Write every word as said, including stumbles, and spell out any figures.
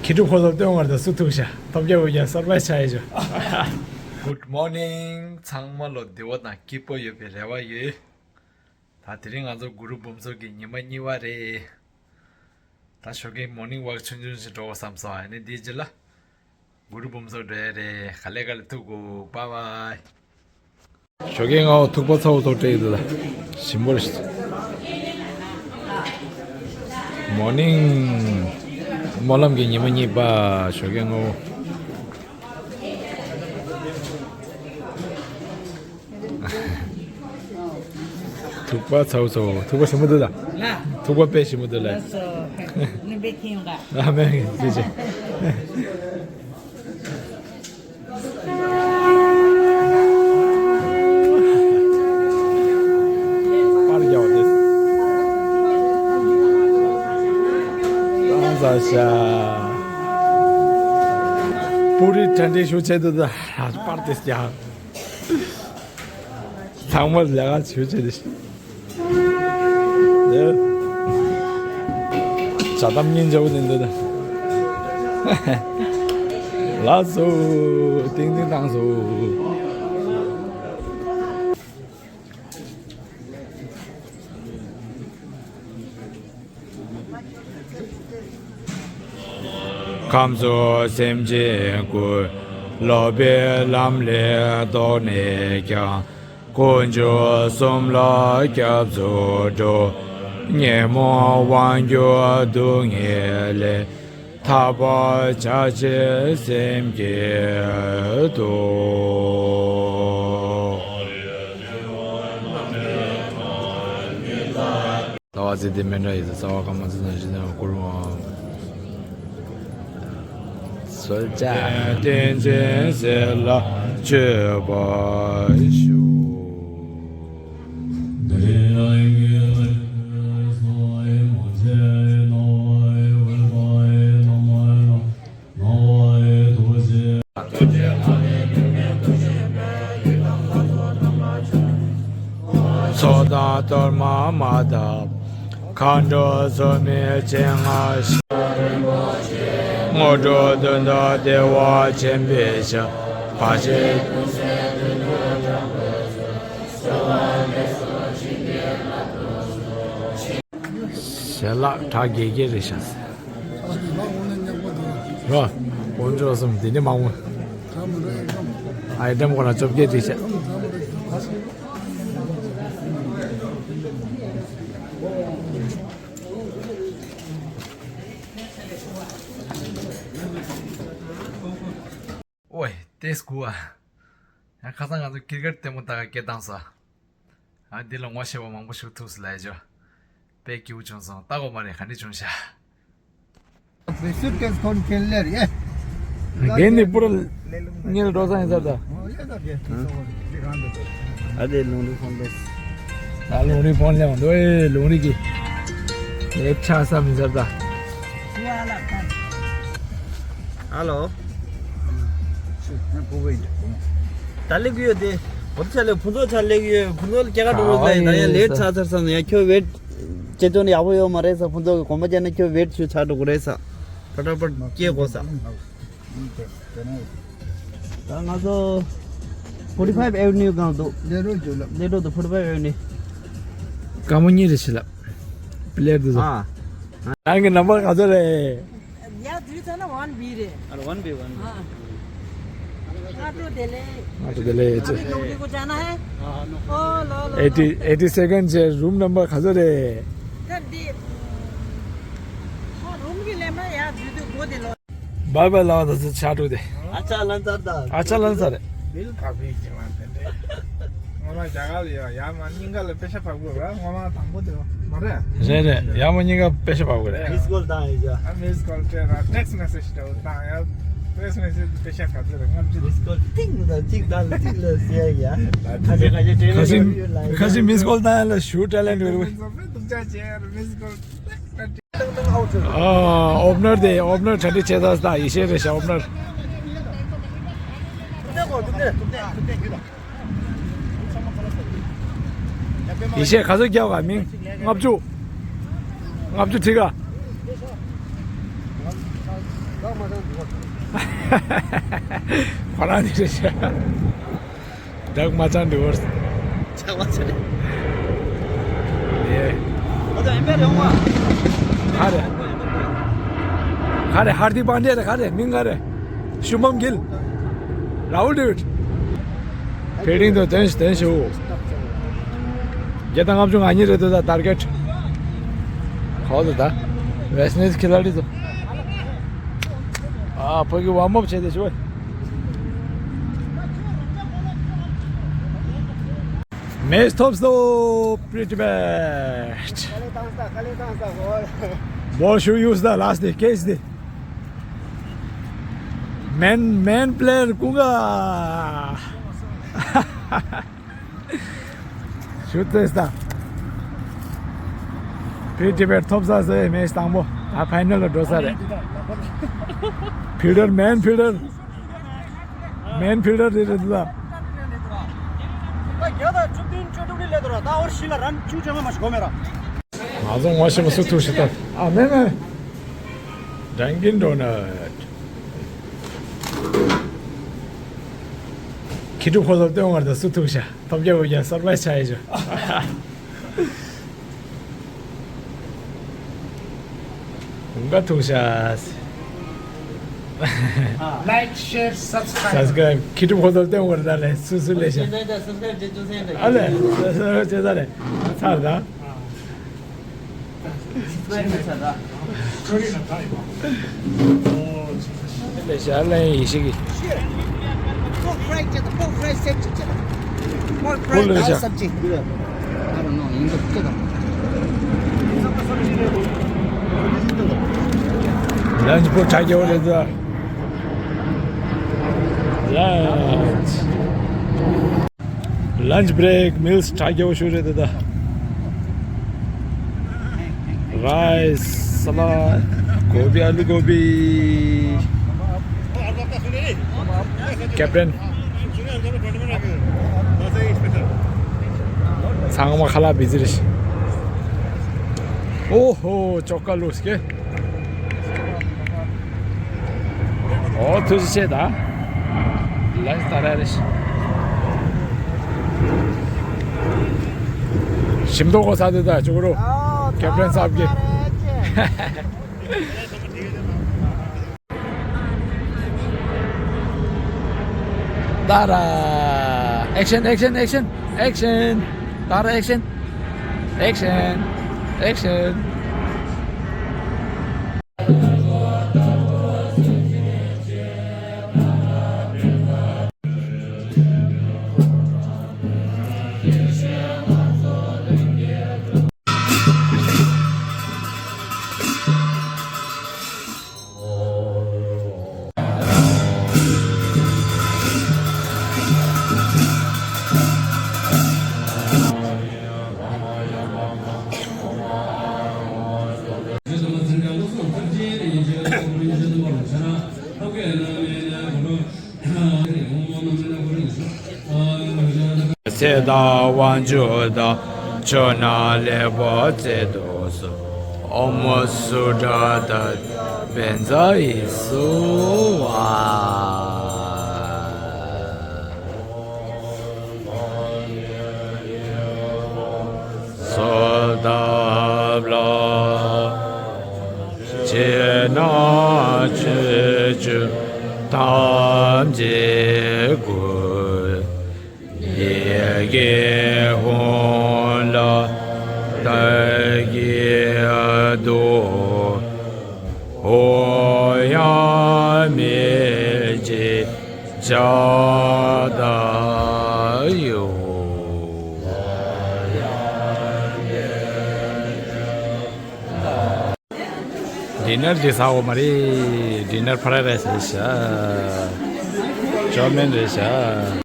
མཁས་གྲུབ་ཕོ་སོགས་སྟོན་བར་དུ་སུ་ཐུག་ཤ། ཐོབ་རྒྱལ་བོ་རྒྱལ་གསར་པ་ཆགས་ཡོད་ཅོ། Good morning། ཚང་མ་ལོ་བདེ་བོ་དང་སྐྱིད་པོ་ཡོད་པའི་རེ་བ་ཡོད། ད་དེ་རིང་ང་ཚོ་གུ་རུ་འབུམ་ཚོགས་ཀྱི་ཉི་མ་གཉིས་པ་རེད། ད་ཞོགས་ཀས་མོར་ནིང་ཝག་ཆུང་ཆུང་ཞིག་འགྲོ་དགོས་བསམ་སོང་། ཨ་ནི་འདིའི་རྗེས་ལ་གུ་རུ་འབུམ་ཚོགས་འགྲོ་ཡ་རེད། ག་ལེ་ག་ལེ་ཐུག་གོ། བཱའི་བཱའི། ཞོགས་ཀས་ང་ཐུག་པ་ཚ་བོ་ཐོག་སྤྲད་ཡོད་འདུག་ལ། ཞིམ་པོ་རེད། མོར་ནིང་། སྨོན་ལམ་གྱི་ཉི་མ་གཉིས་པ། ཞོགས་ཀས་ང་ཐུག་པ་ཚ་བོ་ཚ་བོ། ཐུག་པ་ཞིམ་པོ་འདུག་ལ། ཐུག་པ་དཔེ་ཞིམ་པོ་འདུག་ལ། ཨ་མེན། ཅི་ཅི། པར་རྒྱག་པ་དེ། ཨང་ས་ཤ། པུ་རི་གྲ་སྒྲིག་ཞུ་བྱེད་དུ། པར་དེ་རྒྱག་ཚང་མ་ལས་ཀ་བྱེད་བྱེད་དེ། བྱ་གཏམ་སྙིང་རྗེ་པོ་དེ་འདུག་ད། ལགས་སོ། ཏིང་ཏིང་བཏང་སོ། ཁམས་གསུམ་སེམས་ཅན་ཀུན། སློབ་པའི་ལམ་ལས་ལྡོག་ནས་ཀྱང་། དཀོན་མཆོག་གསུམ་ལ་སྐྱབས་སུ་འགྲོ། ཉོན་མོངས་དབང་གྱུར་སྡུག་བསྔལ་ལས། ཐར་པར་བྱ་ཕྱིར་སེམས་བསྐྱེད་དོ། ལྟ་བ་ཚེ་འདི་མི་འདྲ་ཡི། རྩ་བ་ཀ་མ་ཚེ་ན་ཞིག་ན་བསྐུར་བ། གསོལ་ཇ། བསྟན་འཛིན་ཟེར་ལ་མཆོད་པར་ཞུ། ཚོགས་དང་གཏོར་མ་མ་དག་མཁའ་འགྲོ་སོགས་མི་མཇལ་སྔ་ཕྱི། དངོས་གྲུབ་དོན་དམ་བདེ་བ་ཆེན་པོའི་ཞབས། བར་ཆད་ཞལ་ལག་གྲ་རྒྱས་རྒྱས་རེད་ཤག་རོ། དཀོན་མཆོག་གསུམ་འདི་ནི་མང་པོ། ཨའི་ཊེམ་ཁོ་ན་བཅོ་བརྒྱད་བྲིས་ཤག་ཨོའི་ཏེས་གུ་ཨ། ཡང་ཁ་སང་ང་ཚོ་ཀིར་ཀེཊ་ལྟད་མོ་ལྟ་ག་སྐད་བཏང་སོང་། ཨ་འདི་ལ་ངོ་ཤེས་པ་མང་པོ་ཞིག་ཐུག་སོང་ལབ་ཡ་ཅོ། དཔེ་སྐྱིད་པོ་བྱུང་སོང་། ལྟ་དགོས་མ་རེད། ག་འདྲ་བྱུང་ཤག་སུཊ་ཀེས་ཁོན་ཁེལ་ལེར་ཡེ། རྒན་ནི་པུ་ར་ཉེ་ལ་འགྲོ་ས་ཡིན་ས་ད། ཨ་དེ་ལུང་རིགས་ཕོན་པས། ད་ལུང་རིགས་ཕོན་ལེ་འོང་དོ། ཨེ་ལུང་རིགས་ཀྱི་ལེབ་ཆགས་ས་མི་ས་ད། ཧ་ལོ། ད་ལེགས་ཡོད་དེ། བོད་ཆ་ལེ་ཕུན་ཚོགས་ཆ་ལེགས་ཡོད། ཕུན་ཚོགས་ལ་སྐྱེ་ཁ་འགྲོ་བ་ལེ། ད་ཡང་ལེ་ཆ་ཚར་ས་ན་ཡང་ཁྱོད་ཝེཊ་ཅེ་ཅོ་ནི་ཡག་པོ་ཡོད་མ་རེད་ས། ཕུན་ཚོགས་ཀྱི་གོམ་པ་ཅན་ན་ཁྱོད་ཝེཊ་ཞུ་ཆགས་འགྲོ་གི་རེད་ས། ཕ་ཏྲ་པ་སྐྱེ་དགོས་ས། ད་ང་ཚོ་ཕོར་ཊི་ཕའིབ་ཨེ་ཝེ་ནིའུ་སྒང་འདུག་ལེ་རོ་ཇོ་ལ། ལེ་རོ་དུ་ཕོར་ཊི་ཕའིབ་ཨེ་ཝེ་ནིའུ། ཀ་མོ་གཉིས་རེ་ཞིག་ལ། པི་ལེར་དུ་ཟོ། ཨ། རང་གི་ནམ་བར་ག་ཚོད་རེད། ཡ་དུས་ཚོད་ན་ཝན་བི་རེད། ཨ་ཝན་བི་ཝན་བི། ཨ། ཨ་ཏོ་དེ་ལེ། ཨ་ཏོ་དེ་ལེ་ཨ་ཅེ། ཨ་ཏོ་ཡོང་རི་གོ་ཅ་ན་ཧེ། ཨོ་ལོ་ལོ། ཨེ་ཊི་ཨེ་ཊི་སེ་ཀན་ཌི་ཅེ་རུམ་ནམ་བར་ག་ཚོད་རེད། ད་འདི། ཨ་རུམ་གི་ལེ་མ་ཡ་དུས་དུས་གོ་དེ་ལོ། བཱའི་བཱའི་ལགས། ད་ཚོད་ཆ་དྲུག་དེ། ཨ་ཅག་ལན་ཚར་ད། ཨ་ཅག་ལན་ཚར་རེད། མིལ་ཁ་ཕི་ཅི་མ་དེ་འདྲ། ངོ་མ་རྒྱ་གར་ལ་ཡོད་ཡ་མ་སྙིང་ག་ལ་པེ་ཤ་ཕབ་དགོས་ར། ངོ་མ་དང་པོ་དེ་མ་རེད། རེད་རེད། ཡ་མ་སྙིང་ག་པེ་ཤ་ཕབ་དགོས་རེད། མིས་ཀོལ་བཏང་ཡོད་ཡ། ཨ་མིས་ཀོལ་སྤྲད་ར། ཊེགས་མེ་སེཇ་འདྲ་བོ་བཏང་ཡ། ཊེགས་མེ་སེཇ་དེ་པེ་ཤ་ག་ཚོད་རེད། ལྔ་བཅུ། མིས་ཀོལ་ཏིང་ལ་གཅིག་དང་གཅིག་ལ་ཟེར་ཡ། ཁ་ཤས་ཁ་ཤས་མིས་ཀོལ་བཏང་ཡ་ལ་ཞུ་ཊེ་ལེན་ཊི་ཡོད་རེད། སྡུག་ཅག་བྱས་ཡ་ར་མིས་ཀོལ། ཨ། ཨོ་པ་ནར་དེ། ཨོ་པ་ནར་གྲ་སྒྲིག་བྱས་ཚར་སོང་། ཡེ་ཤེས་རེད་ཤག་ཨོ་པ་ནར། ཡེ་ཤེས་ག་ཚོད་རྒྱག་ག་མིང་། ལྔ་བཅུ། ལྔ་བཅུ་ཁྲི་ཀ། ཁོ་རང་ནི་རེད་ཤག་བདག་མ་ཚང་འདི་བར། ཆག་མ་ཚང་། ཡེ། ཨོ་ད་ཨེམ་པེར་ཡོང་བ། ག་རེ། ག་རེ་ཧར་དིག་པཱན་ཌེ་རེད། ག་རེ་མིང་ག་རེ། ཤུབ་མན་གིལ། ར་ཧུལ་ཌི་ཝིཌ། ཕི་ལྡིང་དུ་དོན་ཞིག་དོན་ཞིག་འོ། བརྒྱ་དང་ལྔ་བཅུ་ང་གཉིས་རེད་འདུག་ད་ཊར་གེཊ། ཧོ་ད་ད། ཝེསྟ་ཨིན་ཌི་སི་ཁི་ལ་ཌི་ཚོ། ཨ་ཕ་གི་ཝརམ་ཨབ་བྱས་ཏེ་ཞུ། མེཆ་ཐོབ་སོང་། པྲི་ཊི་མེཆ། དཀའ་ལས་བཏང་ས་དཀའ་ལས་བཏང་ས་ཧོ། བོལ་ཤུ་ཡུས་ད་ལ་སི་ཊི་ཀེཆ་དེ། མེན་མེན་པི་ལེ་ཡར་ཀུན་དགའ། ཞུ་ཚེ་ས། པྲི་ཊི་མེཆ་ཐོབ་ས་སོ་ཡའི་མེཆ་དང་པོ། ད་ཕའི་ནལ་ལ་འགྲོ་ས་རེད། ཕི་ལྡར་མེན་ཕི་ལྡར། མེན་ཕི་ལྡར་རེད་རེད་ད། ད་བརྒྱ་དང་བཅུ་བདུན་བཅུ་དྲུག་ནི་ལས་དོ་ར། ད་ཨོར་ཤི་ལ་རན་བཅུ་ཅན་མ་མ་ཞིག་གོ་མེད་ར། ང་ཚོ་ངོ་ཤེས་པ་སུ་ཐུག་ཤི་ད། ཨ་མེ་མེ། ཌན་ཀིན་ཌོ་ནཊ། ཁྱི་ཕྲུག་ཁོ་ཚོ་སྟོན་བར་ད་སུ་ཐུག་ཤ། ཐོབ་རྒྱ་བོ་རྒྱ་སོར་བས་ཆ་ཡི་ཇོ། གུང་ག་ཐུག་ཤ། Like, share, subscribe. སབ་སི་ཀ་རེབ་ཁྱི་ཕྲུག་ཁོ་ཚོ་སྟོན་བར་ད་ལས་སུ་སུ་ལས་ཤ། སབ་སི་ཀ་རེབ་བྱེད་ཅུང་སེམས་ཨ་ལས་སུ་སུ་ལས་ཤ་ད་ལས་ཚར་ད། ལས་ཤ་ལས་ཡིན་ཤི་གི། Pork fry ཅེས་དང་། pork fry ཟེར་ཅེས་ཅེས་དང་། pork fry ཕུལ་ལས་ཤ། ཌལ་སབ་ཇི། ལན་ཆི་པོ་ཆ་རྒྱ་བོ་རེད་ད། ལན་ཆི། Lunch break, meals གྲ་རྒྱས་པོ་ཞིག་རེད་ད། རའི་སི། ས་ལད། གོ་བི། ཨ་ལུ་གོ་བི། ཀེབ་ཊན། ཚང་མ་ཁ་ལག་བི་ཛི་རེད། ཨོ་ཧོ། ཅོ་ཀ་ལུས་ཀེ། ཨོ་ཐུགས་རྗེ་ཆེ་ད། ལན་ཆི་ད་ར་རེ་ཤི། ཞིམ་མདོག་གོ་ས་དེ་ད་ཅུ་གུ་རུ། ཨོ་ཀེབ་ཊན་ཚབ་ཀྱི། ད་ར། ཨེག་ཤན། ཨེག་ཤན། ཨེག་ཤན། ཨེག་ཤན། ད་ར་ཨེག་ཤན། ཨེག་ཤན། ཨེག་ཤན། ཚེ་དང་དབང་ཕྱུག་དང་། ཕྱོགས་རྣམས་ལེགས་པར་མཛད་དུ་གསོལ། ཨོཾ་སུ་ཌ་ཏ་ཏེ་བཛྲ་ཨི་སྭཱ་ཧཱ། གསོལ་བཏབ་ལ། ཕྱི་ནང་ཕྱི་འགྱུར་ཐམས་ཅད་ཀུན། ཡི་གེ་ཧཱུྃ་ལ་བཏགས་ཀྱི་འདུག། ཧོ་ཡང་མི་བརྗེད་བྱ་དག་ཡོད། ཌི་ནར་དེ་ཟ་འོ་མ་རེད། ཌི་ནར་ཕ་ར་རའི་སི་རེད་ཤག་ཅོ་མེན་རེད་ཤག